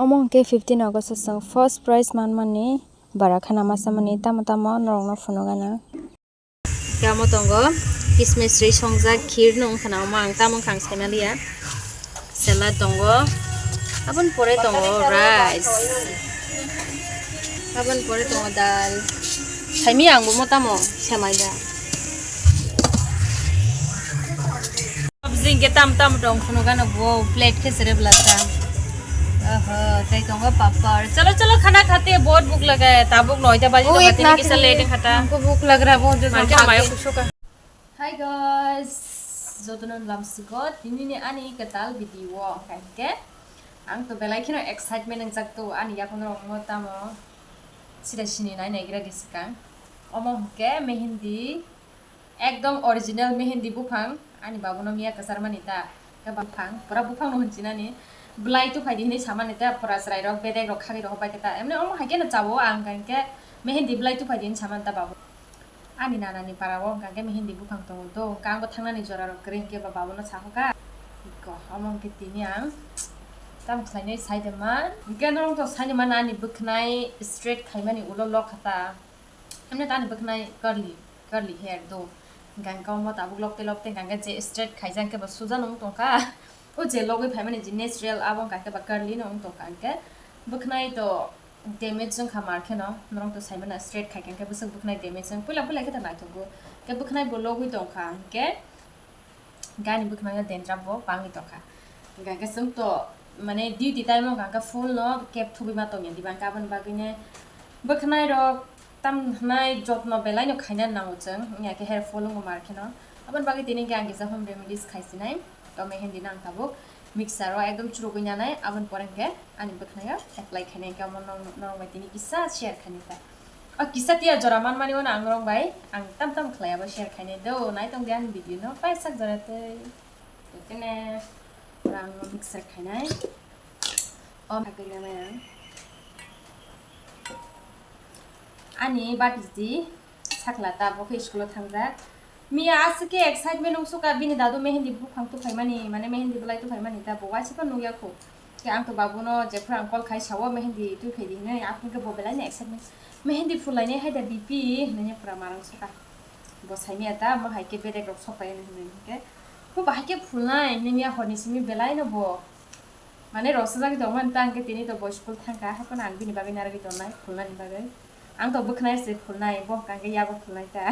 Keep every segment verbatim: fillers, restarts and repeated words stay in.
Omo hwnkhe fifteen August o chwng first prize manmani bara khana ma chamani tamo tamo norokno phunukgana. Tamo tongo kismis ri songjak, khir no wngkha na omo ang tamo wngkha ang saimaliya. Salad tongo, aboni pore tongo rice, aboni pore tongo dal. Saimi ang bo mo tamo semai da. Sabji hingke tam tam rong phunukgana bo plate khe sere bwlasa. Oho, tei tongo papar. Chalo, chalo, khana khate bahut bhuk laga hai. Tabuk noita baji tongo, tini kisa late wngkha ta. हमको भूख लग रहा है बहुत जोर से। Manke mayo kusuka. Hi guys, jotono lamsiko tinini ani kwtal video hwnkha hwnkhe ang to belai kheno excitement wngjak to ani yaphang rok no tamo sida sini nai naigra di swkang. Omo hwnkhe mehendi, ekdom original mehendi buphang ani babuno miya kwchar mani ta. Khe buphang pura buphang no hwnchi nani, bwlai tuphai di hinwi samani ta, pura chwrai rok bedek rok khagwi rok bai khe ta emni omo hai khe no chawo ang hwnkha hwnkhe mehendi bwlai tuphai di hinwi samani ta babu. Ani nanani para o hwnkha khe mehendi buphang tongo do, hwnkha ang bo thangnani jora rok kwrwi hwnkhe ba babuno sahoka. Iko, omo hwnkhe tini ang tamo khlainai saide man. Hwnkhe norok to saini mano ani bwkhnai straight khaimani ulo lokha ta. Hwnwi ta ani bwkhnai curly, curly hair do. Hwnkha hwnkhe omo tabuk lokte lokte hwnkha khe je straight khaijak hwnkhe ba suja no wng tongkha. O je logwi phaimani je natural abo hwnkha khe ba curly no wng tongkha hwnkhe bwkhnai to damage wngkha mar kheno, norok to saimano straight khaikha hwnkhe bwswk bwkhnai damage wng, puila puila khe ta naithogo, khe bwkhnai bo logwi tongkha hwnkhe gani bwkhnai o dandruff bo bangwi tongkha. Hwnkha khe chwng to mane duty time o hwnkha khe full no cap thubui ma tongya diba, hwnkhe aboni bagwi ne bwkhnai rok tam hwnai jotno belai no khaina nango chwng, wngya khe hair fall wngo mar kheno, aboni bagwi tini hwnkhe ang kisa home remedies khaisinai. To mehendi nang tabuk mixer o ekdom churugwi nanai, aboni pore hwnkhe ani bwkhnai o apply khainai hwnkhe omo norok bai tini kisa share khainai ta. O kisa tiya jora manmani wano ang norok bai ang tam tam khlai abo share khainai do, nai tong di ani video no paisa jora tei. Tene ora ang mixer khainai. O hagwi nanai ang ani batiji sakla ta bo khe school o thangjak. Miya aswk khe excitement wngsuka bini dadu mehendi buphang tuphaimani, mane mehendi bwlai tuphaimani ta bo waisa phano nukya kho. Khe ang to babuno jephru ang call khai sao mehendi tuphaidi hinwi, aphuru khe bo belai no excitement, "Mehendi phulainai hai da bipi?" hinwi pura marang suka. Bo saimaya ta, mo hai khe bedek rok sok pai hinwi hinkhe. Bo bahai khe phulnai hinwi miya horni simi belai no bo. Mane rosajagwi tongmani ta hwnkhe tini to bo school thangkha, haikhe ang bini bagwi narwgwi tongnai, phulnani bagwi. Ang to bwkhnai se phulnai, bo hwnkha khe yabo phulnai ta.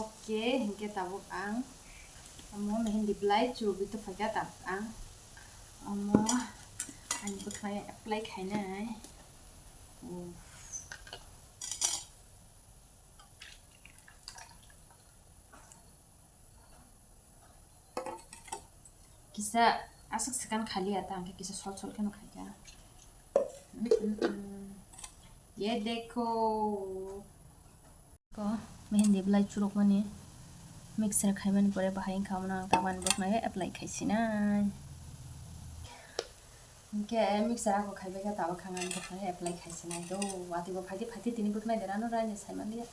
Okay, hwnkhe tabuk ang omo mehendi bwlai churugwi tuphaikha, tabuk ang omo ani bwkhnai apply khainai. Kisa aswk swkang khaliya ta hwnkhe kisa sol sol kheno khaikha. Ye dekho. Ko mehendi bwlai churukmani mixer khaimani pore bahai wngkha, omono ang tabuk ani bwkhnai apply khaisinai. Hwnkhe mixer ako khaibaikha, tabuk ang ani bwkhnai apply khaisinai do. Watwi bo phaidi phaidi tini bwkhnai derano raini saimanliya.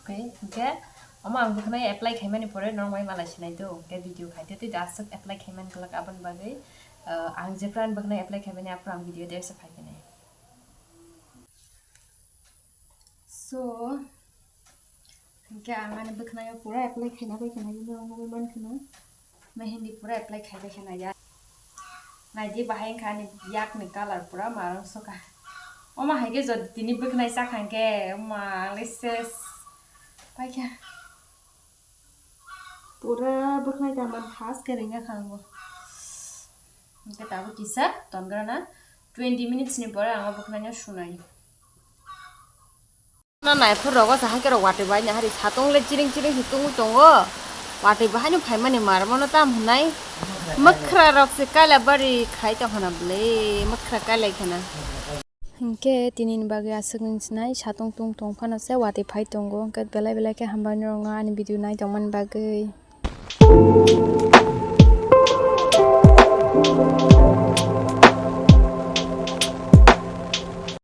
Okay, hwnkhe omo ang bwkhnai apply khaimani pore norok bai malai sinai do, hwnkhe video khaite tei aswk apply khaimani kwlak aboni bagwi, ah, ang jephru ani bwkhnai apply khaimani aphuru ang video dersa phaikhe nai. So, hwnkhe ang ani bwkhnai o pura apply khaina bai khna nini omo bai mankheno. Mehendi pura apply khaibai khe naiya. Naidi bahai wngkha ani yakni colour pura marang soka. Omo hai khe jodi tini bwkhnai chakha hwnkhe, oma, ang le ses. Paikha. Pura bwkhnai ta man fast khe ringya kha ang bo. Hwnkhe tabuk kisa tongrana twenty minutes ni pore ang o bwkhnai no sunai. Na naiphuru rogo sa haikhe rok watwi bai nahari satung le chiring chiring se tungwi tongo. Watwi bahaino phaimani marmano tam hwnai. Mwkhra rok se kaila bari khai tong khana bwle, mwkhra kailai khana. Hinkhe tini ni bagwi aswk wng sinai, satung tung tong phano se watwi phai tongo, hinkhe belai belai khe hambai norokno ani video nai tongmani bagwi.